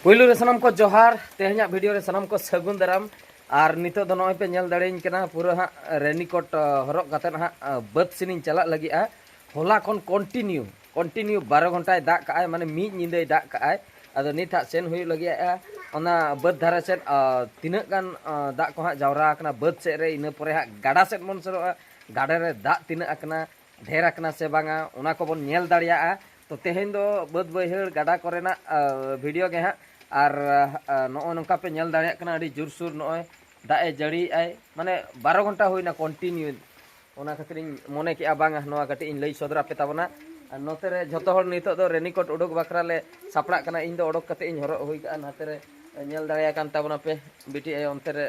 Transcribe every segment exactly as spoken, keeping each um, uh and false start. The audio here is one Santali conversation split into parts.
ᱯᱩᱭᱞᱩ ᱨᱮ ᱥᱟᱱᱟᱢ ᱠᱚ ᱡᱚᱦᱟᱨ, ᱛᱮᱦᱮᱧᱟᱜ ᱵᱷᱤᱰᱤᱭᱳ ᱨᱮ ᱥᱟᱱᱟᱢ ᱠᱚ ᱥᱟᱹᱜᱩᱱ ᱫᱟᱨᱟᱢ᱾ ᱟᱨ ᱱᱤᱛᱚᱜ ᱫᱚ ᱱᱚᱜᱼᱚᱭ ᱯᱮ ᱧᱮᱞ ᱫᱟᱲᱮᱭᱟᱹᱧ ᱠᱟᱱᱟ, ᱯᱩᱨᱟᱹ ᱦᱟᱸᱜ ᱨᱮᱱᱤᱠᱳᱴ, ᱟ, ᱦᱚᱨᱚᱜ ᱠᱟᱛᱮᱫ ᱦᱟᱸᱜ, ᱟ, ᱵᱟᱹᱫᱽ ᱥᱮᱱᱤᱧ ᱪᱟᱞᱟᱜ ᱞᱟᱹᱜᱤᱫᱼᱟ᱾ ᱦᱚᱞᱟ ᱠᱷᱚᱱ ᱠᱚᱱᱴᱤᱱᱤᱭᱩ, ᱠᱚᱱᱴᱤᱱᱤᱭᱩ ᱵᱟᱨᱚ ᱜᱷᱚᱱᱴᱟᱭ ᱫᱟᱜ ᱠᱟᱜᱼᱟᱭ, ᱢᱟᱱᱮ ᱢᱤᱫ ᱧᱤᱫᱟᱹᱭ ᱫᱟᱜ ᱠᱟᱜᱼᱟᱭ᱾ ᱟᱫᱚ ᱱᱤᱛ ᱦᱟᱸᱜ ᱥᱮᱱ ᱦᱩᱭᱩᱜ ᱞᱟᱹᱜᱤᱫᱼᱟ ᱚᱱᱟ ᱵᱟᱹᱫᱽ ᱫᱷᱟᱨᱮ ᱥᱮᱫ, ᱟ, ᱛᱤᱱᱟᱹᱜ ᱜᱟᱱ, ᱟ, ᱫᱟᱜ ᱠᱚ ᱦᱟᱸᱜ ᱡᱟᱣᱨᱟ ᱟᱠᱟᱱᱟ ᱵᱟᱹᱫᱽ ᱥᱮᱫ ᱨᱮ, ᱤᱱᱟᱹ ᱯᱚᱨᱮ ᱦᱟᱸᱜ ᱜᱟᱰᱟ ᱥᱮᱫ ᱵᱚᱱ ᱥᱮᱱᱚᱜᱼᱟ, ᱜᱟᱰᱟ ᱨᱮ ᱫᱟᱜ ᱛᱤᱱᱟᱹᱜ ᱟᱠᱟᱱᱟ, ᱰᱷᱮᱨ ᱟᱠᱟᱱᱟ ᱥᱮ ᱵᱟᱝᱟ, ᱚᱱᱟ ᱠᱚᱵᱚᱱ ᱧᱮᱞ ᱫᱟᱲᱮᱭᱟᱜᱼᱟ᱾ ᱛᱚ ᱛᱮᱦᱮᱧ ᱫᱚ ᱵᱟᱹᱫᱽ ᱵᱟᱹᱭᱦᱟᱹᱲ ᱜᱟᱰᱟ ᱠᱚᱨᱮᱱᱟᱜ, ᱟ, ᱵᱷᱤᱰᱤᱭᱳ ᱜᱮ ᱦᱟᱸᱜ᱾ ᱟᱨ, ᱟ, ᱱᱚᱜᱼᱚᱭ ᱱᱚᱝᱠᱟ ᱯᱮ ᱧᱮᱞ ᱫᱟᱲᱮᱭᱟᱜ ᱠᱟᱱᱟ, ᱟᱹᱰᱤ ᱡᱳᱨᱥᱳᱨ ᱱᱚᱜᱼᱚᱭ ᱫᱟᱜ ᱮ ᱡᱟᱹᱲᱤᱭᱮᱜᱼᱟᱭ, ᱢᱟᱱᱮ ᱵᱟᱨᱚ ᱜᱷᱚᱱᱴᱟ ᱦᱩᱭᱱᱟ ᱠᱚᱱᱴᱤᱱᱤᱭᱩ᱾ ᱚᱱᱟ ᱠᱷᱟᱹᱛᱤᱨ ᱤᱧ ᱢᱚᱱᱮ ᱠᱮᱜᱼᱟ ᱵᱟᱝᱟ ᱱᱚᱣᱟ ᱠᱟᱹᱴᱤᱡ ᱤᱧ ᱞᱟᱹᱭ ᱥᱚᱫᱚᱨ ᱟᱯᱮ ᱛᱟᱵᱚᱱᱟ᱾ ᱟᱨ ᱱᱚᱛᱮ ᱨᱮ ᱡᱷᱚᱛᱚ ᱦᱚᱲ ᱱᱤᱛᱚᱜ ᱫᱚ ᱨᱮᱱᱤᱠᱳᱴ ᱩᱰᱩᱠ ᱵᱟᱠᱷᱨᱟ ᱞᱮ ᱥᱟᱯᱲᱟᱜ ᱠᱟᱱᱟ᱾ ᱤᱧ ᱫᱚ ᱚᱰᱚᱠ ᱠᱟᱛᱮ ᱤᱧ ᱦᱚᱨᱚᱜ ᱦᱩᱭ ᱠᱟᱜᱼᱟ᱾ ᱱᱟᱛᱮ ᱨᱮ ᱧᱮᱞ ᱫᱟᱲᱮᱭᱟᱠᱟᱱ ᱛᱟᱵᱚᱱᱟ ᱯᱮ, ᱵᱤᱴᱤ ᱟᱭᱳ ᱚᱱᱛᱮ ᱨᱮ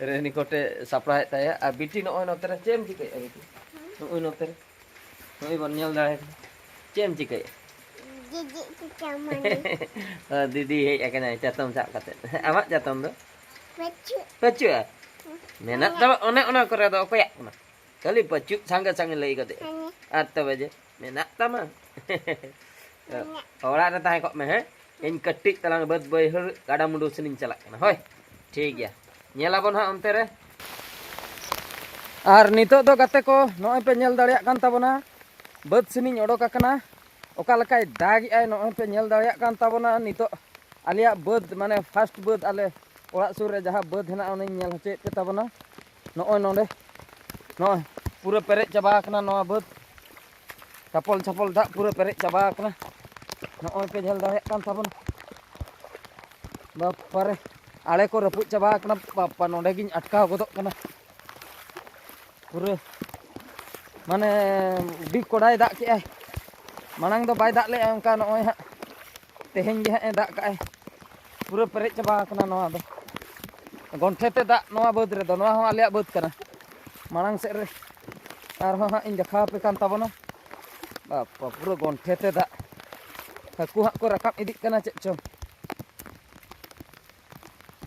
ᱨᱮᱱᱤᱠᱳᱴᱮ ᱥᱟᱯᱲᱟᱣᱮᱫ ᱛᱟᱭᱟ᱾ ᱟᱨ ᱵᱤᱴᱤ ᱱᱚᱜᱼᱚᱭ ᱱᱚᱛᱮ ᱨᱮ ᱪᱮᱫ ᱮᱢ ᱪᱤᱠᱟᱹᱭᱮᱫᱼᱟ ᱵᱤᱴᱤ? ᱱᱚᱜᱼᱚᱭ ᱱᱚᱛᱮ ᱨᱮ, ᱱᱚᱜᱼᱚᱭ ᱵᱚᱱ ᱧᱮᱞ ᱫᱟᱲᱮᱭᱟᱜ ᱠᱟᱱᱟ᱾ ᱪᱮᱫ ᱮᱢ ᱪᱤᱠᱟᱹᱭᱮᱫᱼᱟ? ᱡᱤᱡᱤ ᱪᱤᱠᱟᱹ ᱢᱟᱱᱮ᱾ ᱚ, ᱫᱤᱫᱤ ᱦᱮᱡ ᱟᱠᱟᱱᱟᱭ ᱪᱟᱛᱚᱢ ᱥᱟᱵ ᱠᱟᱛᱮ᱾ ᱟᱢᱟᱜ ᱪᱟᱛᱚᱢ ᱫᱚ? ᱵᱟᱹᱪᱩᱜ᱾ ᱵᱟᱹᱪᱩᱜᱼᱟ? ᱢᱮᱱᱟᱜ ᱛᱟᱢᱟ, ᱚᱱᱮ ᱚᱱᱟ ᱠᱚᱨᱮ ᱫᱚ ᱚᱠᱚᱭᱟᱜ ᱠᱟᱱᱟ? ᱠᱷᱟᱹᱞᱤ ᱵᱟᱹᱪᱩᱜ ᱥᱟᱸᱜᱮ ᱥᱟᱸᱜᱮ ᱞᱟᱹᱭ ᱠᱟᱛᱮ᱾ ᱦᱮᱸ᱾ ᱟᱨ ᱛᱚᱵᱮ ᱡᱮ ᱢᱮᱱᱟᱜ ᱛᱟᱢᱟ? ᱢᱮᱱᱟᱜ᱾ ᱚᱲᱟᱜ ᱨᱮ ᱛᱟᱦᱮᱸ ᱠᱚᱜ ᱢᱮ, ᱦᱮᱸ? ᱤᱧ ᱠᱟᱹᱴᱤᱡ ᱛᱟᱞᱟᱝ ᱵᱟᱹᱫᱽ ᱵᱟᱹᱭᱦᱟᱹᱲ ᱜᱟᱰᱟ ᱢᱩᱰᱩ ᱥᱮᱱᱤᱧ ᱪᱟᱞᱟᱜ ᱠᱟᱱᱟ, ᱦᱳᱭ? ᱴᱷᱤᱠ ᱜᱮᱭᱟ, ᱧᱮᱞ ᱟᱵᱚᱱ ᱦᱟᱸᱜ ᱚᱱᱛᱮ ᱨᱮ᱾ ᱟᱨ ᱱᱤᱛᱚᱜ ᱫᱚ ᱜᱟᱛᱮ ᱠᱚ, ᱱᱚᱜᱼᱚᱭ ᱯᱮ ᱧᱮᱞ ᱫᱟᱲᱮᱭᱟᱜ ᱠᱟᱱ ᱛᱟᱵᱚᱱᱟ, ᱵᱟᱹᱫᱽ ᱥᱮᱱᱤᱧ ᱚᱰᱚᱠ ᱟᱠᱟᱱᱟ᱾ ᱚᱠᱟ ᱞᱮᱠᱟᱭ ᱫᱟᱜᱮᱜᱼᱟᱭ, ᱱᱚᱜᱼᱚᱭ ᱯᱮ ᱧᱮᱞ ᱫᱟᱲᱮᱭᱟᱜ ᱠᱟᱱ ᱛᱟᱵᱚᱱᱟ᱾ ᱱᱤᱛᱚᱜ ᱟᱞᱮᱭᱟᱜ ᱵᱟᱹᱫᱽ, ᱢᱟᱱᱮ ᱯᱷᱟᱥᱴ ᱵᱟᱹᱫᱽ, ᱟᱞᱮ ᱚᱲᱟᱜ ᱥᱩᱨ ᱨᱮ ᱡᱟᱦᱟᱸ ᱵᱟᱹᱫᱽ ᱦᱮᱱᱟᱜᱼᱟ, ᱚᱱᱟᱧ ᱧᱮᱞ ᱦᱚᱪᱚᱭᱮᱫ ᱯᱮ ᱛᱟᱵᱚᱱᱟ᱾ ᱱᱚᱜᱼᱚᱭ ᱱᱚᱰᱮ, ᱱᱚᱜᱼᱚᱭ ᱯᱩᱨᱟᱹ ᱯᱮᱨᱮᱡ ᱪᱟᱵᱟ ᱟᱠᱟᱱᱟ ᱱᱚᱣᱟ ᱵᱟᱹᱫᱽ᱾ ᱪᱷᱟᱯᱚᱞ ᱪᱷᱟᱯᱚᱞ ᱫᱟᱜ ᱯᱩᱨᱟᱹ ᱯᱮᱨᱮᱡ ᱪᱟᱵᱟ ᱟᱠᱟᱱᱟ᱾ ᱱᱚᱜᱼᱚᱭ ᱯᱮ ᱧᱮᱞ ᱫᱟᱲᱮᱭᱟᱜ ᱠᱟᱱ ᱛᱟᱵᱚᱱᱟ, ᱵᱟᱯᱟᱨᱮ, ᱟᱲᱮ ᱠᱚ ᱨᱟᱹᱯᱩᱫ ᱪᱟᱵᱟ ᱟᱠᱟᱱᱟ᱾ ᱵᱟᱯᱟ, ᱱᱚᱰᱮ ᱜᱤᱧ ᱟᱴᱠᱟᱣ ᱜᱚᱫᱚᱜ ᱠᱟᱱᱟ ᱯᱩᱨᱟᱹ, ᱢᱟᱱᱮ ᱟᱹᱰᱤ ᱠᱚᱰᱟᱭ ᱫᱟᱜ ᱠᱮᱜᱼᱟᱭ᱾ ᱢᱟᱲᱟᱝ ᱫᱚ ᱵᱟᱭ ᱫᱟᱜ ᱞᱮᱜᱼᱟ ᱚᱱᱠᱟ, ᱱᱚᱜᱼᱚᱭ ᱦᱟᱸᱜ ᱛᱮᱦᱮᱧ ᱜᱮ ᱦᱟᱸᱜ ᱮ ᱫᱟᱜ ᱠᱟᱜᱼᱟᱭ᱾ ᱯᱩᱨᱟᱹ ᱯᱮᱨᱮᱡ ᱪᱟᱵᱟ ᱟᱠᱟᱱᱟ ᱱᱚᱣᱟ ᱫᱚ, ᱜᱚᱱᱴᱷᱮ ᱛᱮ ᱫᱟᱜ ᱱᱚᱣᱟ ᱵᱟᱹᱫᱽ ᱨᱮᱫᱚ᱾ ᱱᱚᱣᱟ ᱦᱚᱸ ᱟᱞᱮᱭᱟᱜ ᱵᱟᱹᱫᱽ ᱠᱟᱱᱟ᱾ ᱢᱟᱲᱟᱝ ᱥᱮᱫ ᱨᱮ ᱟᱨᱦᱚᱸ ᱦᱟᱸᱜ ᱤᱧ ᱫᱮᱠᱷᱟᱣ ᱟᱯᱮ ᱠᱟᱱ ᱛᱟᱵᱚᱱᱟ᱾ ᱵᱟᱯᱟ, ᱯᱩᱨᱟᱹ ᱜᱚᱱᱴᱷᱮ ᱛᱮ ᱫᱟᱜ᱾ ᱦᱟᱹᱠᱩ ᱦᱟᱸᱜ ᱠᱚ ᱨᱟᱠᱟᱵ ᱤᱫᱤᱜ ᱠᱟᱱᱟ ᱪᱮᱫ ᱪᱚᱝ᱾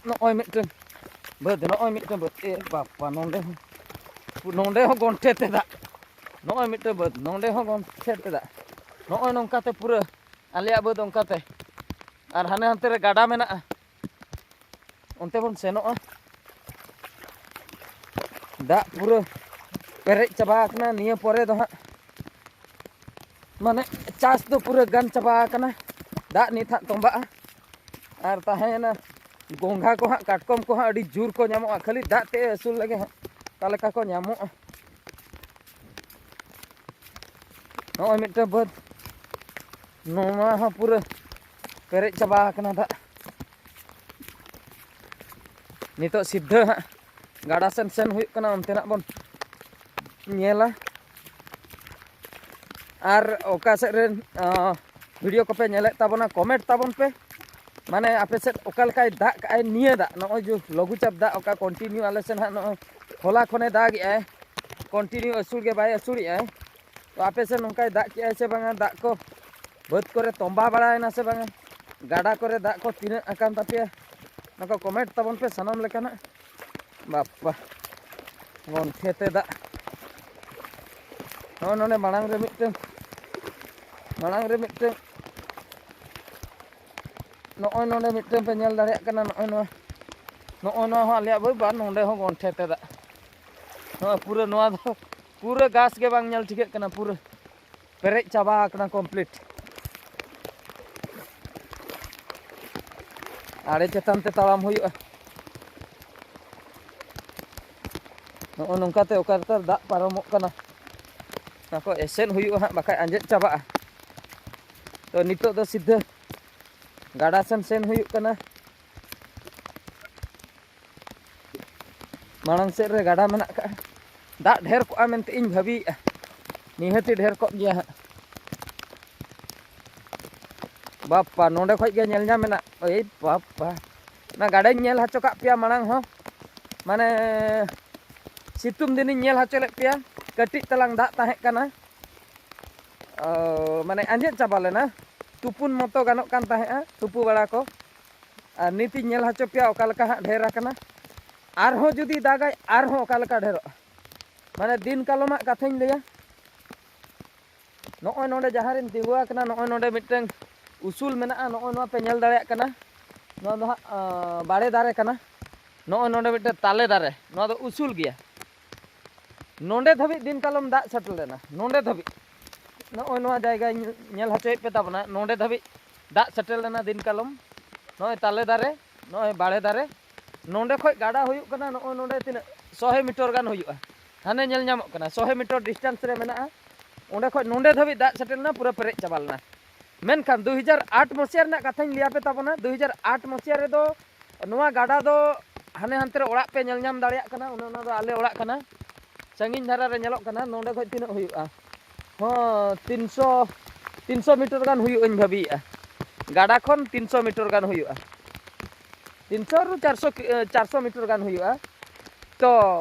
ᱱᱚᱜᱼᱚᱭ ᱢᱤᱫᱴᱮᱱ ᱵᱟᱹᱫᱽ, ᱱᱚᱜᱼᱚᱭ ᱢᱤᱫᱴᱮᱱ ᱵᱟᱹᱫᱽ᱾ ᱮ ᱵᱟᱯᱟ, ᱱᱚᱸᱰᱮ ᱦᱚᱸ, ᱱᱚᱸᱰᱮ ᱦᱚᱸ ᱜᱚᱱᱴᱷᱮ ᱛᱮ ᱫᱟᱜ᱾ ᱱᱚᱜᱼᱚᱭ ᱢᱤᱫᱴᱮᱱ ᱵᱟᱹᱫᱽ, ᱱᱚᱸᱰᱮ ᱦᱚᱸ ᱜᱚᱱᱴᱷᱮ ᱛᱮ ᱫᱟᱜ᱾ ᱱᱚᱜᱼᱚᱭ ᱱᱚᱝᱠᱟ ᱛᱮ ᱯᱩᱨᱟᱹ ᱟᱞᱮᱭᱟᱜ ᱵᱟᱹᱫᱽ ᱚᱱᱠᱟ ᱛᱮ ᱟᱨ ᱦᱟᱱᱮ ᱦᱟᱱᱛᱮ ᱨᱮ ᱜᱟᱰᱟ ᱢᱮᱱᱟᱜᱼᱟ, ᱚᱱᱛᱮ ᱵᱚᱱ ᱥᱮᱱᱚᱜᱼᱟ᱾ ᱫᱟᱜ ᱯᱩᱨᱟᱹ ᱯᱮᱨᱮᱡ ᱪᱟᱵᱟ ᱟᱠᱟᱱᱟ᱾ ᱱᱤᱭᱟᱹ ᱯᱚᱨᱮ ᱫᱚ ᱦᱟᱸᱜ ᱢᱟᱱᱮ ᱪᱟᱥ ᱫᱚ ᱯᱩᱨᱟᱹ ᱜᱟᱱ ᱪᱟᱵᱟ ᱟᱠᱟᱱᱟ᱾ ᱫᱟᱜ ᱱᱤᱛ ᱦᱟᱸᱜ ᱛᱚᱸᱵᱟᱜᱼᱟ᱾ ᱟᱨ ᱛᱟᱦᱮᱸᱭᱮᱱᱟ ᱜᱚᱸᱜᱷᱟ ᱠᱚ ᱦᱟᱸᱜ, ᱠᱟᱴᱠᱚᱢ ᱠᱚ ᱦᱟᱸᱜ ᱟᱹᱰᱤ ᱡᱳᱨ ᱠᱚ ᱧᱟᱢᱚᱜᱼᱟ, ᱠᱷᱟᱹᱞᱤ ᱫᱟᱜ ᱛᱮ ᱟᱹᱥᱩᱞ ᱞᱟᱹᱜᱤᱫ ᱦᱟᱸᱜ ᱚᱠᱟ ᱞᱮᱠᱟ ᱠᱚ ᱧᱟᱢᱚᱜᱼᱟ᱾ ᱱᱚᱜᱼᱚᱭ ᱢᱤᱫᱴᱟᱝ ᱵᱟᱹᱫᱽ, ᱱᱚᱣᱟ ᱦᱚᱸ ᱯᱩᱨᱟᱹ ᱯᱮᱨᱮᱡ ᱪᱟᱵᱟ ᱟᱠᱟᱱᱟ ᱫᱟᱜ᱾ ᱱᱤᱛᱚᱜ ᱥᱤᱫᱷᱟᱹ ᱦᱟᱸᱜ ᱜᱟᱰᱟ ᱥᱮᱱ ᱥᱮᱱ ᱦᱩᱭᱩᱜ ᱠᱟᱱᱟ, ᱚᱱᱛᱮᱱᱟᱜ ᱵᱚᱱ ᱧᱮᱞᱟ᱾ ᱟᱨ ᱚᱠᱟ ᱥᱮᱫ ᱨᱮ ᱵᱷᱤᱰᱤᱭᱳ ᱠᱚᱯᱮ ᱧᱮᱞᱮᱫ ᱛᱟᱵᱚᱱᱟ, ᱠᱚᱢᱮᱱᱴ ᱛᱟᱵᱚᱱ ᱯᱮ᱾ ᱢᱟᱱᱮ ᱟᱯᱮ ᱥᱮᱫ ᱚᱠᱟ ᱞᱮᱠᱟᱭ ᱫᱟᱜ ᱠᱟᱜᱼᱟᱭ ᱱᱤᱭᱟᱹ ᱫᱟᱜ, ᱱᱚᱜᱼᱚᱭ ᱡᱮ ᱞᱚᱜᱷᱩᱪᱟᱯ ᱫᱟᱜ ᱚᱠᱟ ᱠᱚᱱᱴᱤᱱᱤᱭᱩ ᱟᱞᱮ ᱥᱮᱫ ᱦᱟᱸᱜ ᱱᱚᱜᱼᱚᱭ ᱦᱚᱞᱟ ᱠᱷᱚᱱᱮ ᱫᱟᱜᱮᱜᱼᱟᱭ, ᱠᱚᱱᱴᱤᱱᱤᱭᱩ ᱟᱹᱥᱩᱲ ᱜᱮ ᱵᱟᱭ ᱟᱹᱥᱩᱲᱮᱜᱼᱟᱭ᱾ ᱛᱚ ᱟᱯᱮ ᱥᱮᱫ ᱱᱚᱝᱠᱟᱭ ᱫᱟᱜ ᱠᱮᱜᱼᱟᱭ ᱥᱮ ᱵᱟᱝᱟ? ᱫᱟᱜ ᱠᱚ ᱵᱟᱹᱫᱽ ᱠᱚᱨᱮ ᱛᱚᱸᱵᱟ ᱵᱟᱲᱟᱭᱮᱱᱟ ᱥᱮ ᱵᱟᱝᱟ? ᱜᱟᱰᱟ ᱠᱚᱨᱮ ᱫᱟᱜ ᱠᱚ ᱛᱤᱱᱟᱹᱜ ᱟᱠᱟᱱ ᱛᱟᱯᱮᱭᱟ? ᱚᱱᱟ ᱠᱚ ᱠᱚᱢᱮᱱᱴ ᱛᱟᱵᱚᱱ ᱯᱮ ᱥᱟᱱᱟᱢ ᱞᱮᱠᱟᱱᱟᱜ᱾ ᱵᱟᱯᱟ, ᱜᱚᱱᱴᱷᱮ ᱛᱮ ᱫᱟᱜ᱾ ᱱᱚᱜᱼᱚᱭ ᱱᱚᱰᱮ ᱢᱟᱲᱟᱝ ᱨᱮ ᱢᱤᱫᱴᱟᱹᱝ, ᱢᱟᱲᱟᱝ ᱨᱮ ᱢᱤᱫᱴᱟᱹᱝ, ᱱᱚᱜᱼᱚᱭ ᱱᱚᱰᱮ ᱢᱤᱫᱴᱟᱹᱝ ᱯᱮ ᱧᱮᱞ ᱫᱟᱲᱮᱭᱟᱜ ᱠᱟᱱᱟ᱾ ᱱᱚᱜᱼᱚᱭ ᱱᱚᱣᱟ, ᱱᱚᱜᱼᱚᱭ ᱱᱚᱣᱟ ᱦᱚᱸ ᱟᱞᱮᱭᱟᱜ ᱵᱟᱹᱫᱽ, ᱵᱟ ᱱᱚᱰᱮ ᱦᱚᱸ ᱜᱚᱱᱴᱷᱮ ᱛᱮ ᱫᱟᱜ᱾ ᱱᱚᱣᱟ ᱯᱩᱨᱟᱹ, ᱱᱚᱣᱟ ᱫᱚ ᱯᱩᱨᱟᱹ ᱜᱷᱟᱥ ᱜᱮ ᱵᱟᱝ ᱧᱮᱞ ᱴᱷᱤᱠᱟᱹᱜ ᱠᱟᱱᱟ, ᱯᱩᱨᱟᱹ ᱯᱮᱨᱮᱡ ᱪᱟᱵᱟ ᱟᱠᱟᱱᱟ ᱠᱚᱢᱯᱞᱤᱴ᱾ ᱟᱲᱮ ᱪᱮᱛᱟᱱ ᱛᱮ ᱛᱟᱲᱟᱢ ᱦᱩᱭᱩᱜᱼᱟ᱾ ᱱᱚᱜᱼᱚ ᱱᱚᱝᱠᱟ ᱛᱮ ᱚᱠᱟ ᱞᱮᱠᱟ ᱫᱟᱜ ᱯᱟᱨᱚᱢᱚᱜ ᱠᱟᱱᱟ, ᱚᱱᱟ ᱠᱚ ᱮᱥᱮᱫ ᱦᱩᱭᱩᱜᱼᱟ ᱦᱟᱸᱜ, ᱵᱟᱠᱷᱟᱡ ᱟᱸᱡᱮᱫ ᱪᱟᱵᱟᱜᱼᱟ᱾ ᱛᱚ ᱱᱤᱛᱚᱜ ᱫᱚ ᱥᱤᱫᱷᱟᱹ ᱜᱟᱰᱟ ᱥᱮᱱ ᱥᱮᱱ ᱦᱩᱭᱩᱜ ᱠᱟᱱᱟ᱾ ᱢᱟᱲᱟᱝ ᱥᱮᱫ ᱨᱮ ᱜᱟᱰᱟ ᱢᱮᱱᱟᱜ ᱠᱟᱜᱼᱟ᱾ ᱫᱟᱜ ᱰᱷᱮᱨ ᱠᱚᱜᱼᱟ ᱢᱮᱱᱛᱮ ᱤᱧ ᱵᱷᱟᱹᱵᱤᱭᱮᱫᱼᱟ, ᱱᱤᱦᱟᱹᱛᱤ ᱰᱷᱮᱨ ᱠᱚᱜ ᱜᱮᱭᱟ ᱦᱟᱸᱜ᱾ ᱵᱟᱯᱯᱟ, ᱱᱚᱸᱰᱮ ᱠᱷᱚᱡ ᱜᱮ ᱧᱮᱞ ᱧᱟᱢ ᱮᱱᱟ᱾ ᱮᱭ ᱵᱟᱯᱯᱟ, ᱚᱱᱟ ᱜᱟᱰᱟᱧ ᱧᱮᱞ ᱦᱚᱪᱚ ᱠᱟᱜ ᱯᱮᱭᱟ ᱢᱟᱲᱟᱝ ᱦᱚᱸ, ᱢᱟᱱᱮ ᱥᱤᱛᱩᱝ ᱫᱤᱱᱤᱧ ᱧᱮᱞ ᱦᱚᱪᱚ ᱞᱮᱫ ᱯᱮᱭᱟ᱾ ᱠᱟᱹᱴᱤᱡ ᱛᱟᱞᱟᱝ ᱫᱟᱜ ᱛᱟᱦᱮᱸ ᱠᱟᱱᱟ, ᱚ, ᱢᱟᱱᱮ ᱟᱸᱡᱮᱫ ᱪᱟᱵᱟ ᱞᱮᱱᱟ, ᱛᱩᱯᱩᱱ ᱢᱚᱛᱚ ᱜᱟᱱᱚᱜ ᱠᱟᱱ ᱛᱟᱦᱮᱸᱜᱼᱟ, ᱛᱩᱯᱩ ᱵᱟᱲᱟ ᱠᱚ᱾ ᱟᱨ ᱱᱤᱛᱤᱧ ᱧᱮᱞ ᱦᱚᱪᱚ ᱯᱮᱭᱟ ᱚᱠᱟ ᱞᱮᱠᱟ ᱦᱟᱸᱜ ᱰᱷᱮᱨ ᱟᱠᱟᱱᱟ᱾ ᱟᱨᱦᱚᱸ ᱡᱩᱫᱤ ᱫᱟᱜᱟᱭ, ᱟᱨᱦᱚᱸ ᱚᱠᱟ ᱞᱮᱠᱟ ᱰᱷᱮᱨᱚᱜᱼᱟ᱾ ᱢᱟᱱᱮ ᱫᱤᱱ ᱠᱟᱞᱚᱢᱟᱜ ᱠᱟᱛᱷᱟᱧ ᱞᱟᱹᱭᱟ, ᱱᱚᱜᱼᱚᱭ ᱱᱚᱰᱮ ᱡᱟᱦᱟᱸ ᱨᱤᱧ ᱛᱤᱸᱜᱩ ᱟᱠᱟᱱᱟ, ᱱᱚᱜᱼᱚᱭ ᱱᱚᱰᱮ ᱢᱤᱫᱴᱟᱝ ᱩᱥᱩᱞ ᱢᱮᱱᱟᱜᱼᱟ᱾ ᱱᱚᱜᱼᱚᱭ ᱱᱚᱣᱟ ᱯᱮ ᱧᱮᱞ ᱫᱟᱲᱮᱭᱟᱜ ᱠᱟᱱᱟ, ᱱᱚᱣᱟ ᱫᱚ ᱦᱟᱸᱜ ᱟᱸ, ᱵᱟᱲᱮ ᱫᱟᱨᱮ ᱠᱟᱱᱟ᱾ ᱱᱚᱜᱼᱚᱭ ᱱᱚᱰᱮ ᱢᱤᱫᱴᱮᱱ ᱛᱟᱞᱮ ᱫᱟᱨᱮ, ᱱᱚᱣᱟ ᱫᱚ ᱩᱥᱩᱞ ᱜᱮᱭᱟ᱾ ᱱᱚᱰᱮ ᱫᱷᱟᱹᱵᱤᱡ ᱫᱤᱱ ᱠᱟᱞᱚᱢ ᱫᱟᱜ ᱥᱮᱴᱮᱨ ᱞᱮᱱᱟ, ᱱᱚᱰᱮ ᱫᱷᱟᱹᱵᱤᱡ᱾ ᱱᱚᱜᱼᱚᱭ ᱱᱚᱣᱟ ᱡᱟᱭᱜᱟᱧ ᱧᱮᱞ ᱦᱚᱪᱚᱭᱮᱫ ᱯᱮ ᱛᱟᱵᱚᱱᱟ, ᱱᱚᱰᱮ ᱫᱷᱟᱹᱵᱤᱡ ᱫᱟᱜ ᱥᱮᱴᱮᱨ ᱞᱮᱱᱟ ᱫᱤᱱ ᱠᱟᱞᱚᱢ᱾ ᱱᱚᱜᱼᱚᱭ ᱛᱟᱞᱮ ᱫᱟᱨᱮ, ᱱᱚᱜᱼᱚᱭ ᱵᱟᱲᱮ ᱫᱟᱨᱮ, ᱱᱚᱰᱮ ᱠᱷᱚᱡ ᱜᱟᱰᱟ ᱦᱩᱭᱩᱜ ᱠᱟᱱᱟ, ᱱᱚᱜᱼᱚᱭ ᱱᱚᱰᱮ ᱛᱤᱱᱟᱹᱜ ᱥᱚᱦᱮ ᱢᱤᱴᱚᱨ ᱜᱟᱱ ᱦᱩᱭᱩᱜᱼᱟ, ᱦᱟᱱᱮ ᱧᱮᱞ ᱧᱟᱢᱚᱜ ᱠᱟᱱᱟ, ᱥᱚᱦᱮ ᱢᱤᱴᱚᱨ ᱰᱤᱥᱴᱮᱱᱥ ᱨᱮ ᱢᱮᱱᱟᱜᱼᱟ᱾ ᱚᱸᱰᱮ ᱠᱷᱚᱡ ᱱᱚᱰᱮ ᱫᱷᱟᱹᱵᱤᱡ ᱫᱟᱜ ᱥᱮᱴᱮᱨ ᱞᱮᱱᱟ, ᱯᱩᱨᱟᱹ ᱯᱮᱨᱮᱡ ᱪᱟᱵᱟ ᱞᱮᱱᱟ᱾ ᱢᱮᱱᱠᱷᱟᱱ ᱫᱩ ᱦᱟᱡᱟᱨ ᱟᱴ ᱢᱚᱥᱤᱦᱟ ᱨᱮᱱᱟᱜ ᱠᱟᱛᱷᱟᱧ ᱞᱟᱹᱭ ᱟᱯᱮ ᱛᱟᱵᱚᱱᱟ, ᱫᱩ ᱦᱟᱡᱟᱨ ᱟᱴ ᱢᱚᱥᱤᱦᱟ ᱨᱮᱫᱚ ᱱᱚᱣᱟ ᱜᱟᱰᱟ ᱫᱚ ᱦᱟᱱᱮ ᱦᱟᱱᱛᱮ ᱨᱮ ᱚᱲᱟᱜ ᱯᱮ ᱧᱮᱞ ᱧᱟᱢ ᱫᱟᱲᱮᱭᱟᱜ ᱠᱟᱱᱟ, ᱚᱱᱮ ᱚᱱᱟ ᱫᱚ ᱟᱞᱮ ᱚᱲᱟᱜ ᱠᱟᱱᱟ᱾ ᱥᱟᱺᱜᱤᱧ ᱫᱷᱟᱨᱟ ᱨᱮ ᱧᱮᱞᱚᱜ ᱠᱟᱱᱟ, ᱱᱚᱰᱮ ᱠᱷᱚᱡ ᱛᱤᱱᱟᱹᱜ ᱦᱩᱭᱩᱜᱼᱟ? ᱦᱚᱸ, ᱛᱤᱱᱥᱚ, ᱛᱤᱱᱥᱚ ᱢᱤᱴᱟᱨ ᱜᱟᱱ ᱦᱩᱭᱩᱜᱼᱟᱹᱧ ᱵᱷᱟᱹᱵᱤᱭᱮᱫᱼᱟ᱾ ᱜᱟᱰᱟ ᱠᱷᱚᱱ ᱛᱤᱱᱥᱚ ᱢᱤᱴᱟᱨ ᱜᱟᱱ ᱦᱩᱭᱩᱜᱼᱟ, ᱛᱤᱱᱥᱚ ᱨᱩ ᱪᱟᱨᱥᱚ ᱠᱤ-, ᱮ, ᱪᱟᱨᱥᱚ ᱢᱤᱴᱟᱨ ᱜᱟᱱ ᱦᱩᱭᱩᱜᱼᱟ᱾ ᱛᱚ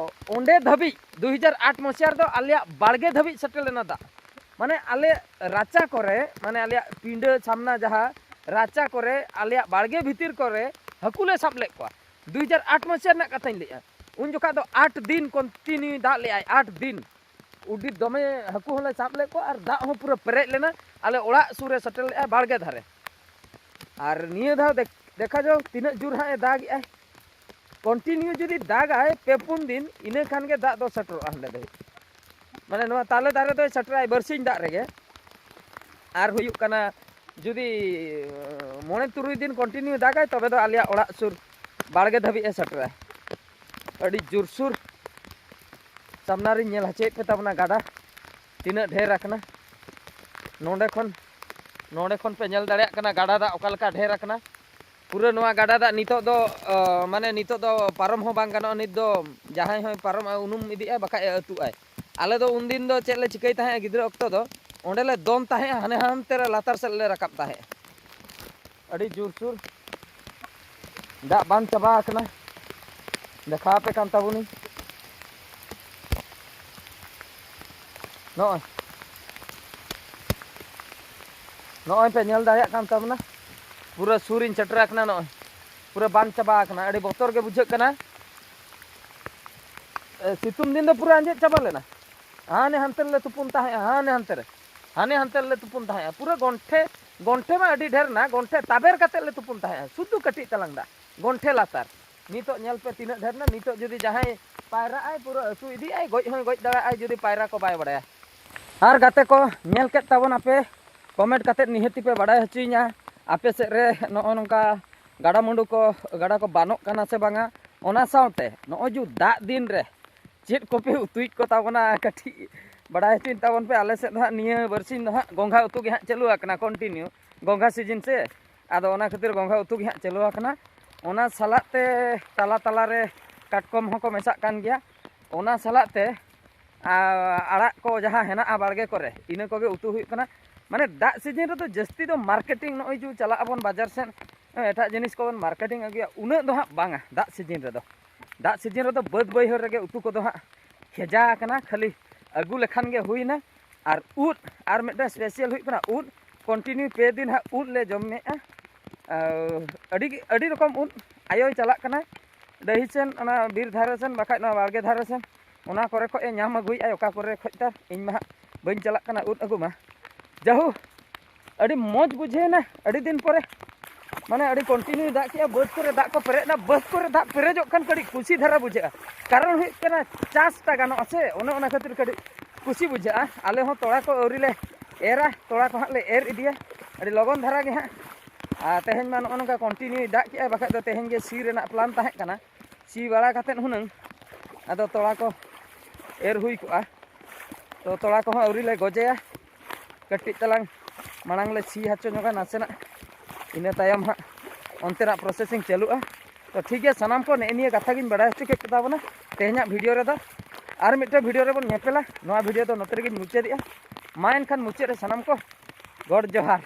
ᱚᱸᱰᱮ ᱫᱷᱟᱹᱵᱤᱡ ᱫᱩ ᱦᱟᱡᱟᱨ ᱟᱴ ᱢᱚᱥᱤᱦᱟ ᱨᱮᱫᱚ ᱟᱞᱮᱭᱟᱜ ᱵᱟᱲᱜᱮ ᱫᱷᱟᱹᱵᱤᱡ ᱥᱮᱴᱮᱨ ᱞᱮᱱᱟ ᱫᱟᱜ᱾ ᱢᱟᱱᱮ ᱟᱞᱮ ᱨᱟᱪᱟ ᱠᱚᱨᱮ, ᱢᱟᱱᱮ ᱟᱞᱮᱭᱟᱜ ᱯᱤᱸᱰᱟᱹ ᱥᱟᱢᱱᱟ ᱡᱟᱦᱟᱸ ᱨᱟᱪᱟ ᱠᱚᱨᱮ, ᱟᱞᱮᱭᱟᱜ ᱵᱟᱲᱜᱮ ᱵᱷᱤᱛᱤᱨ ᱠᱚᱨᱮ ᱦᱟᱹᱠᱩ ᱞᱮ ᱥᱟᱵ ᱞᱮᱫ ᱠᱚᱣᱟ᱾ ᱫᱩ ᱦᱟᱡᱟᱨ ᱟᱴ ᱢᱚᱥᱤᱦᱟ ᱨᱮᱱᱟᱜ ᱠᱟᱛᱷᱟᱧ ᱞᱟᱹᱭᱮᱫᱼᱟ᱾ ᱩᱱ ᱡᱚᱠᱷᱟᱡ ᱫᱚ ᱟᱴ ᱫᱤᱱ ᱠᱚᱱᱴᱤᱱᱤᱭᱩ ᱫᱟᱜ ᱞᱮᱫᱼᱟᱭ, ᱟᱴ ᱫᱤᱱ᱾ ᱟᱹᱰᱤ ᱫᱚᱢᱮ ᱦᱟᱹᱠᱩ ᱦᱚᱸᱞᱮ ᱥᱟᱵ ᱞᱮᱫ ᱠᱚᱣᱟ ᱟᱨ ᱫᱟᱜ ᱦᱚᱸ ᱯᱩᱨᱟᱹ ᱯᱮᱨᱮᱡ ᱞᱮᱱᱟ᱾ ᱟᱞᱮ ᱚᱲᱟᱜ ᱥᱩᱨ ᱨᱮ ᱥᱮᱴᱮᱨ ᱞᱮᱫᱼᱟᱭ, ᱵᱟᱲᱜᱮ ᱫᱷᱟᱨᱮ᱾ ᱟᱨ ᱱᱤᱭᱟᱹ ᱫᱷᱟᱣ ᱫᱮᱠ-, ᱫᱮᱠᱷᱟ ᱡᱟᱣ ᱛᱤᱱᱟᱹᱜ ᱡᱳᱨ ᱦᱟᱸᱜ ᱮ ᱫᱟᱜᱮᱜᱼᱟᱭ᱾ ᱠᱚᱱᱴᱤᱱᱤᱭᱩ ᱡᱩᱫᱤ ᱫᱟᱜᱟᱭ ᱯᱮ ᱯᱩᱱ ᱫᱤᱱ, ᱤᱱᱟᱹ ᱠᱷᱟᱱ ᱜᱮ ᱫᱟᱜ ᱫᱚ ᱥᱮᱴᱮᱨᱚᱜᱼᱟ ᱦᱟᱸᱰᱮ ᱫᱷᱟᱹᱵᱤᱡ᱾ ᱢᱟᱱᱮ ᱱᱚᱣᱟ ᱛᱟᱞᱮ ᱫᱟᱨᱮ ᱫᱚᱭ ᱥᱮᱴᱮᱨᱟᱭ ᱵᱟᱨᱥᱤᱧ ᱫᱟᱜ ᱨᱮᱜᱮ᱾ ᱟᱨ ᱦᱩᱭᱩᱜ ᱠᱟᱱᱟ, ᱡᱩᱫᱤ ᱢᱚᱬᱮ ᱛᱩᱨᱩᱭ ᱫᱤᱱ ᱠᱚᱱᱴᱤᱱᱤᱭᱩ ᱫᱟᱜᱟᱭ, ᱛᱚᱵᱮ ᱫᱚ ᱟᱞᱮᱭᱟᱜ ᱚᱲᱟᱜ ᱥᱩᱨ ᱵᱟᱲᱜᱮ ᱫᱷᱟᱹᱵᱤᱡ ᱮ ᱥᱮᱴᱮᱨᱟ᱾ ᱟᱹᱰᱤ ᱡᱳᱨᱥᱳᱨ᱾ ᱥᱟᱢᱱᱟ ᱨᱤᱧ ᱧᱮᱞ ᱦᱚᱪᱚᱭᱮᱫ ᱯᱮ ᱛᱟᱵᱚᱱᱟ ᱜᱟᱰᱟ ᱛᱤᱱᱟᱹᱜ ᱰᱷᱮᱨ ᱟᱠᱟᱱᱟ᱾ ᱱᱚᱰᱮ ᱠᱷᱚᱱ, ᱱᱚᱰᱮ ᱠᱷᱚᱱ ᱯᱮ ᱧᱮᱞ ᱫᱟᱲᱮᱭᱟᱜ ᱠᱟᱱᱟ ᱜᱟᱰᱟ ᱫᱟᱜ ᱚᱠᱟ ᱞᱮᱠᱟ ᱰᱷᱮᱨ ᱟᱠᱟᱱᱟ᱾ ᱯᱩᱨᱟᱹ ᱱᱚᱣᱟ ᱜᱟᱰᱟ ᱫᱟᱜ ᱱᱤᱛᱚᱜ ᱫᱚ, ᱚ, ᱢᱟᱱᱮ ᱱᱤᱛᱚᱜ ᱫᱚ ᱯᱟᱨᱚᱢ ᱦᱚᱸ ᱵᱟᱝ ᱜᱟᱱᱚᱜᱼᱟ᱾ ᱱᱤᱛ ᱫᱚ ᱡᱟᱦᱟᱸᱭ ᱦᱚᱸᱭ ᱯᱟᱨᱚᱢᱚᱜᱼᱟ, ᱩᱱᱩᱢ ᱤᱫᱤᱜᱼᱟ, ᱵᱟᱠᱷᱟᱡ ᱮ ᱟᱹᱛᱩᱜᱼᱟᱭ᱾ ᱟᱞᱮ ᱫᱚ ᱩᱱᱫᱤᱱ ᱫᱚ ᱪᱮᱫ ᱞᱮ ᱪᱤᱠᱟᱹᱭ ᱛᱟᱦᱮᱸᱜᱼᱟ, ᱜᱤᱫᱽᱨᱟᱹ ᱚᱠᱛᱚ ᱫᱚ ᱚᱸᱰᱮ ᱞᱮ ᱫᱚᱱ ᱛᱟᱦᱮᱸᱜᱼᱟ, ᱦᱟᱱᱮ ᱦᱟᱱᱛᱮ ᱨᱮ ᱞᱟᱛᱟᱨ ᱥᱮᱫ ᱞᱮ ᱨᱟᱠᱟᱵ ᱛᱟᱦᱮᱸᱜᱼᱟ᱾ ᱟᱹᱰᱤ ᱡᱳᱨᱥᱳᱨ ᱫᱟᱜ ᱵᱟᱝ ᱪᱟᱵᱟ ᱟᱠᱟᱱᱟ, ᱫᱮᱠᱷᱟᱣ ᱟᱯᱮ ᱠᱟᱱ ᱛᱟᱵᱚᱱᱤᱧ᱾ ᱱᱚᱜᱼᱚᱭ, ᱱᱚᱜᱼᱚᱭ ᱯᱮ ᱧᱮᱞ ᱫᱟᱲᱮᱭᱟᱜ ᱠᱟᱱ ᱛᱟᱵᱚᱱᱟ, ᱯᱩᱨᱟᱹ ᱥᱩᱨ ᱤᱧ ᱥᱮᱴᱮᱨ ᱟᱠᱟᱱᱟ᱾ ᱱᱚᱜᱼᱚᱭ ᱯᱩᱨᱟᱹ ᱵᱟᱱ ᱪᱟᱵᱟ ᱟᱠᱟᱱᱟ, ᱟᱹᱰᱤ ᱵᱚᱛᱚᱨ ᱜᱮ ᱵᱩᱡᱷᱟᱹᱜ ᱠᱟᱱᱟ᱾ ᱮ, ᱥᱤᱛᱩᱝ ᱫᱤᱱ ᱫᱚ ᱯᱩᱨᱟᱹ ᱟᱸᱡᱮᱫ ᱪᱟᱵᱟ ᱞᱮᱱᱟ, ᱦᱟᱱᱮ ᱦᱟᱱᱛᱮ ᱨᱮᱞᱮ ᱛᱩᱯᱩᱱ ᱛᱟᱦᱮᱸᱜᱼᱟ, ᱦᱟᱱᱮ ᱦᱟᱱᱛᱮ ᱨᱮ, ᱦᱟᱱᱮ ᱦᱟᱱᱛᱮ ᱨᱮᱞᱮ ᱛᱩᱯᱩᱱ ᱛᱟᱦᱮᱸᱜᱼᱟ, ᱯᱩᱨᱟᱹ ᱜᱚᱱᱴᱷᱮ ᱜᱚᱱᱴᱷᱮ ᱢᱟ ᱟᱹᱰᱤ ᱰᱷᱮᱨ ᱱᱟ, ᱜᱚᱱᱴᱷᱮ ᱛᱟᱵᱮᱨ ᱠᱟᱛᱮ ᱞᱮ ᱛᱩᱯᱩᱱ ᱛᱟᱦᱮᱸᱜᱼᱟ, ᱥᱩᱫᱷᱩ ᱠᱟᱹᱴᱤᱡ ᱛᱟᱞᱟᱝ ᱫᱟᱜ ᱜᱚᱱᱴᱷᱮ ᱞᱟᱛᱟᱨ᱾ ᱱᱤᱛᱚᱜ ᱧᱮᱞ ᱯᱮ ᱛᱤᱱᱟᱹᱜ ᱰᱷᱮᱨ ᱱᱟ, ᱱᱤᱛᱚᱜ ᱡᱩᱫᱤ ᱡᱟᱦᱟᱸᱭ ᱯᱟᱭᱨᱟᱜ ᱟᱭ ᱯᱩᱨᱟᱹ ᱟᱹᱛᱩ ᱤᱫᱤᱜ ᱟᱭ, ᱜᱚᱡ ᱦᱚᱸᱭ ᱜᱚᱡ ᱫᱟᱲᱮᱭᱟᱜᱼᱟ ᱡᱩᱫᱤ ᱯᱟᱭᱨᱟ ᱠᱚ ᱵᱟᱭ ᱵᱟᱲᱟᱭᱟ᱾ ᱟᱨ ᱜᱟᱛᱮ ᱠᱚ ᱧᱮᱞ ᱠᱮᱫ ᱛᱟᱵᱚᱱ ᱟᱯᱮ, ᱠᱚᱢᱮᱱᱴ ᱠᱟᱛᱮ ᱱᱤᱦᱟᱹᱛᱤ ᱯᱮ ᱵᱟᱲᱟᱭ ᱦᱚᱪᱚᱭᱤᱧᱟ ᱟᱯᱮ ᱥᱮᱫ ᱨᱮ ᱱᱚᱜᱼᱚ ᱱᱚᱝᱠᱟ ᱜᱟᱰᱟ ᱢᱩᱰᱩ ᱠᱚ, ᱜᱟᱰᱟ ᱠᱚ ᱵᱟᱱᱚᱜ ᱠᱟᱱᱟ ᱥᱮ ᱵᱟᱝᱟ᱾ ᱚᱱᱟ ᱥᱟᱶᱛᱮ ᱱᱚᱜᱼᱚᱭ ᱡᱩ ᱫᱟᱜ ᱫᱤᱱ ᱨᱮ ᱪᱮᱫ ᱠᱚᱯᱮ ᱩᱛᱩᱭᱮᱫ ᱠᱚ ᱛᱟᱵᱚᱱᱟ ᱠᱟᱹᱴᱤᱡ ᱵᱟᱲᱟᱭ ᱦᱚᱪᱚᱧ ᱛᱟᱵᱚᱱ ᱯᱮ᱾ ᱟᱞᱮ ᱥᱮᱫ ᱫᱚ ᱦᱟᱸᱜ ᱱᱤᱭᱟᱹ ᱵᱟᱨᱥᱤᱧ ᱫᱚ ᱦᱟᱸᱜ ᱜᱚᱸᱜᱷᱟ ᱩᱛᱩ ᱜᱮ ᱦᱟᱸᱜ ᱪᱟᱹᱞᱩ ᱟᱠᱟᱱᱟ ᱠᱚᱱᱴᱤᱱᱤᱭᱩ, ᱜᱚᱸᱜᱷᱟ ᱥᱤᱡᱤᱱ ᱥᱮ᱾ ᱟᱫᱚ ᱚᱱᱟ ᱠᱷᱟᱹᱛᱤᱨ ᱜᱚᱸᱜᱷᱟ ᱩᱛᱩ ᱜᱮ ᱦᱟᱸᱜ ᱪᱟᱹᱞᱩ ᱟᱠᱟᱱᱟ᱾ ᱚᱱᱟ ᱥᱟᱞᱟᱜ ᱛᱮ ᱛᱟᱞᱟ ᱛᱟᱞᱟ ᱨᱮ ᱠᱟᱴᱠᱚᱢ ᱦᱚᱸᱠᱚ ᱢᱮᱥᱟᱜ ᱠᱟᱱ ᱜᱮᱭᱟ᱾ ᱚᱱᱟ ᱥᱟᱞᱟᱜ ᱛᱮ ᱟᱨ ᱟᱲᱟᱜ ᱠᱚ ᱡᱟᱦᱟᱸ ᱦᱮᱱᱟᱜᱼᱟ ᱵᱟᱲᱜᱮ ᱠᱚᱨᱮ, ᱤᱱᱟᱹ ᱠᱚᱜᱮ ᱩᱛᱩ ᱦᱩᱭᱩᱜ ᱠᱟᱱᱟ᱾ ᱢᱟᱱᱮ ᱫᱟᱜ ᱥᱤᱡᱤᱱ ᱨᱮᱫᱚ ᱡᱟᱹᱥᱛᱤ ᱫᱚ ᱢᱟᱨᱠᱮᱴᱤᱝ, ᱱᱚᱜᱼᱚᱭ ᱡᱮ ᱪᱟᱞᱟᱜ ᱟᱵᱚᱱ ᱵᱟᱡᱟᱨ ᱥᱮᱫ, ᱦᱮᱸ, ᱮᱴᱟᱜ ᱡᱤᱱᱤᱥ ᱠᱚᱵᱚᱱ ᱢᱟᱨᱠᱮᱴᱤᱝ ᱟᱹᱜᱩᱭᱟ, ᱩᱱᱟᱹᱜ ᱫᱚ ᱦᱟᱸᱜ ᱵᱟᱝᱟ ᱫᱟᱜ ᱥᱤᱡᱤᱱ ᱨᱮᱫᱚ᱾ ᱫᱟᱜ ᱥᱤᱡᱤᱱ ᱨᱮᱫᱚ ᱵᱟᱹᱫᱽ ᱵᱟᱹᱭᱦᱟᱹᱲ ᱨᱮᱜᱮ ᱩᱛᱩ ᱠᱚᱫᱚ ᱦᱟᱸᱜ ᱠᱷᱮᱡᱟ ᱟᱠᱟᱱᱟ, ᱠᱷᱟᱹᱞᱤ ᱟᱹᱜᱩ ᱞᱮᱠᱷᱟᱱ ᱜᱮ ᱦᱩᱭᱱᱟ᱾ ᱟᱨ ᱩᱫ, ᱟᱨ ᱢᱤᱫᱴᱟᱝ ᱥᱯᱮᱥᱟᱞ ᱦᱩᱭᱩᱜ ᱠᱟᱱᱟ ᱩᱫ, ᱠᱚᱱᱴᱤᱱᱤᱭᱩ ᱯᱮ ᱫᱤᱱ ᱦᱟᱸᱜ ᱩᱫ ᱞᱮ ᱡᱚᱢᱮᱫᱼᱟ᱾ ᱟᱨ ᱟᱹᱰᱤ ᱜᱮ, ᱟᱹᱰᱤ ᱨᱚᱠᱚᱢ ᱩᱫ ᱟᱭᱳᱭ ᱪᱟᱞᱟᱜ ᱠᱟᱱᱟ ᱰᱟᱹᱦᱤ ᱥᱮᱱ, ᱚᱱᱟ ᱵᱤᱨ ᱫᱷᱟᱨᱮ ᱥᱮᱱ, ᱵᱟᱠᱷᱟᱡ ᱱᱚᱣᱟ ᱵᱟᱲᱜᱮ ᱫᱷᱟᱨᱮ ᱥᱮᱱ, ᱚᱱᱟ ᱠᱚᱨᱮ ᱠᱷᱚᱡ ᱮ ᱧᱟᱢ ᱟᱹᱜᱩᱭᱮᱫᱼᱟ, ᱚᱠᱟ ᱠᱚᱨᱮ ᱠᱷᱚᱡ ᱛᱟᱨ ᱤᱧ ᱢᱟ ᱦᱟᱸᱜ ᱵᱟᱹᱧ ᱪᱟᱞᱟᱜ ᱠᱟᱱᱟ ᱩᱫ ᱟᱹᱜᱩ ᱢᱟ᱾ ᱡᱟᱦᱳ, ᱟᱹᱰᱤ ᱢᱚᱡᱽ ᱵᱩᱡᱷᱟᱹᱣᱮᱱᱟ ᱟᱹᱰᱤ ᱫᱤᱱ ᱯᱚᱨᱮ, ᱢᱟᱱᱮ ᱟᱹᱰᱤ ᱠᱚᱱᱴᱤᱱᱤᱭᱩ ᱫᱟᱜ ᱠᱮᱜᱼᱟ, ᱵᱟᱹᱫᱽ ᱠᱚᱨᱮ ᱫᱟᱜ ᱠᱚ ᱯᱮᱨᱮᱡ ᱮᱱᱟ, ᱵᱟᱹᱫᱽ ᱠᱚᱨᱮ ᱫᱟᱜ ᱯᱮᱨᱮᱡᱚᱜ ᱠᱷᱟᱱ ᱠᱟᱹᱴᱤᱡ ᱠᱩᱥᱤ ᱫᱷᱟᱨᱟ ᱵᱩᱡᱷᱟᱹᱜᱼᱟ, ᱠᱟᱨᱚᱱ ᱦᱩᱭᱩᱜ ᱠᱟᱱᱟ ᱪᱟᱥᱴᱟ ᱜᱟᱱᱚᱜᱼᱟ ᱥᱮ, ᱚᱱᱮ ᱚᱱᱟ ᱠᱷᱟᱹᱛᱤᱨ ᱠᱟᱹᱴᱤᱡ ᱠᱩᱥᱤ ᱵᱩᱡᱷᱟᱹᱜᱼᱟ᱾ ᱟᱞᱮ ᱦᱚᱸ ᱛᱚᱲᱟ ᱠᱚ ᱟᱹᱣᱨᱤ ᱞᱮ ᱮᱨᱟ, ᱛᱚᱲᱟ ᱠᱚ ᱦᱟᱸᱜ ᱞᱮ ᱮᱨ ᱤᱫᱤᱭᱟ, ᱟᱹᱰᱤ ᱞᱚᱜᱚᱱ ᱫᱷᱟᱨᱟ ᱜᱮ ᱦᱟᱸᱜ᱾ ᱟᱨ ᱛᱮᱦᱮᱧ ᱢᱟ ᱱᱚᱜᱼᱚ ᱱᱚᱝᱠᱟ ᱠᱚᱱᱴᱤᱱᱤᱭᱩᱭ ᱫᱟᱜ ᱠᱮᱜᱼᱟ, ᱵᱟᱠᱷᱟᱡ ᱫᱚ ᱛᱮᱦᱮᱧ ᱜᱮ ᱥᱤ ᱨᱮᱱᱟᱜ ᱯᱞᱟᱱ ᱛᱟᱦᱮᱸ ᱠᱟᱱᱟ, ᱥᱤ ᱵᱟᱲᱟ ᱠᱟᱛᱮᱫ ᱦᱩᱱᱟᱹᱝ ᱟᱫᱚ ᱛᱚᱲᱟ ᱠᱚ ᱮᱨ ᱦᱩᱭ ᱠᱚᱜᱼᱟ᱾ ᱛᱚ ᱛᱚᱲᱟ ᱠᱚᱦᱚᱸ ᱟᱹᱣᱨᱤ ᱞᱮ ᱜᱚᱡᱮᱭᱟ, ᱠᱟᱹᱴᱤᱡ ᱛᱟᱞᱟᱝ ᱢᱟᱲᱟᱝ ᱞᱮ ᱥᱤ ᱦᱚᱪᱚ ᱧᱚᱜᱟ ᱱᱟᱥᱮᱱᱟᱜ, ᱤᱱᱟᱹ ᱛᱟᱭᱚᱢ ᱦᱟᱸᱜ ᱚᱱᱛᱮᱱᱟᱜ ᱯᱨᱚᱥᱮᱥᱤᱝ ᱪᱟᱹᱞᱩᱜᱼᱟ᱾ ᱛᱚ ᱴᱷᱤᱠ ᱜᱮᱭᱟ, ᱥᱟᱱᱟᱢ ᱠᱚ ᱱᱮᱜᱼᱮ ᱱᱤᱭᱟᱹ ᱠᱟᱛᱷᱟ ᱜᱤᱧ ᱵᱟᱲᱟᱭ ᱦᱚᱪᱚ ᱠᱮᱫ ᱠᱚ ᱛᱟᱵᱚᱱᱟ ᱛᱮᱦᱮᱧᱟᱜ ᱵᱷᱤᱰᱤᱭᱳ ᱨᱮᱫᱚ᱾ ᱟᱨ ᱢᱤᱫᱴᱮᱱ ᱵᱷᱤᱰᱤᱭᱳ ᱨᱮᱵᱚᱱ ᱧᱮᱯᱮᱞᱟ᱾ ᱱᱚᱣᱟ ᱵᱷᱤᱰᱤᱭᱳ ᱫᱚ ᱱᱚᱛᱮ ᱨᱮᱜᱮᱧ ᱢᱩᱪᱟᱹᱫᱮᱜᱼᱟ᱾ ᱢᱟ ᱮᱱᱠᱷᱟᱱ ᱢᱩᱪᱟᱹᱫ ᱨᱮ ᱥᱟᱱᱟᱢ ᱠᱚ ᱜᱚᱰ ᱡᱚᱦᱟᱨ᱾